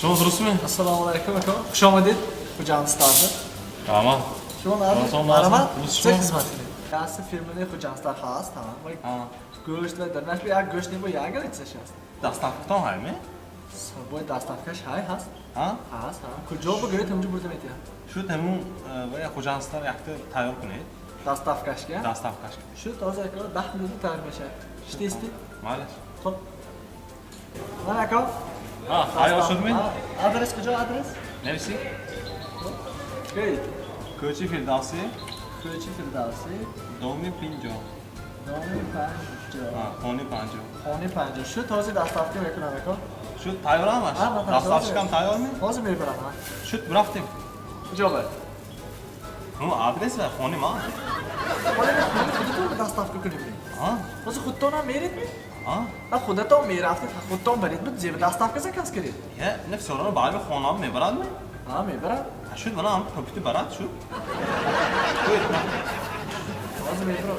Шумо дурустми? Ассалому алайкум, ака. Хуш омадед Хуҷанд Старда. Раҳмат. Шумо нард? Салом. Марҳамат. Дӯст Чӣ шумо? Хизмат кунед? Яси фирмаи Хуҷанд Стар ҳаст, ҳа. Вай гӯшт ва дарнаш би як гӯшт небо, як галитсаш аст. Доставкатон ҳайме? Бой доставкаш ҳай ҳаст. Ҳа? Ҳаст, ҳа. Куҷо бигӯед, ҳамҷо бурда метиҳам. Шуд, ҳамун вай Хуҷанд Стар якта тайёр кунед. Доставкашга? Доставкаш. Шуд, ҳозир, ака, 10 минутда тайёр мешавад. Шитести? Майлаш. Хуб. Ман, ака. Ҳа, тайёр шудми? Ҳа, адрес куҷо, адрес? Нависӣ? Гӯед. Кӯчаи Фирдавсӣ. Кӯчаи Фирдавсӣ. Доми 50. Доми 50. Ҳа, хони 50. Хони 50. Шуд, ҳозир доставка мекунам, ака. Шуд, тайёр ҳамаш? Ҳа, ман тайёр. Доставщикам тайёрми? Ҳозир мебарам, ҳа. Шуд, рафтем. Куҷо ба? Ну, адрес ва хони ман. Ҳоли хони худатон доставка кунем. Ҳа? Ҳозир худтонам меред ми? Ҳа? Ҳа, худатон мерафтед, худтон баред буд, зеба доставка заказ кардед. Я, не всё равно бари хонам мебарад ми? Ҳа, мебарам. Ҳа, шуд, мана ҳам компютер барад, шуд. Гӯед, Ҳозир мебарам.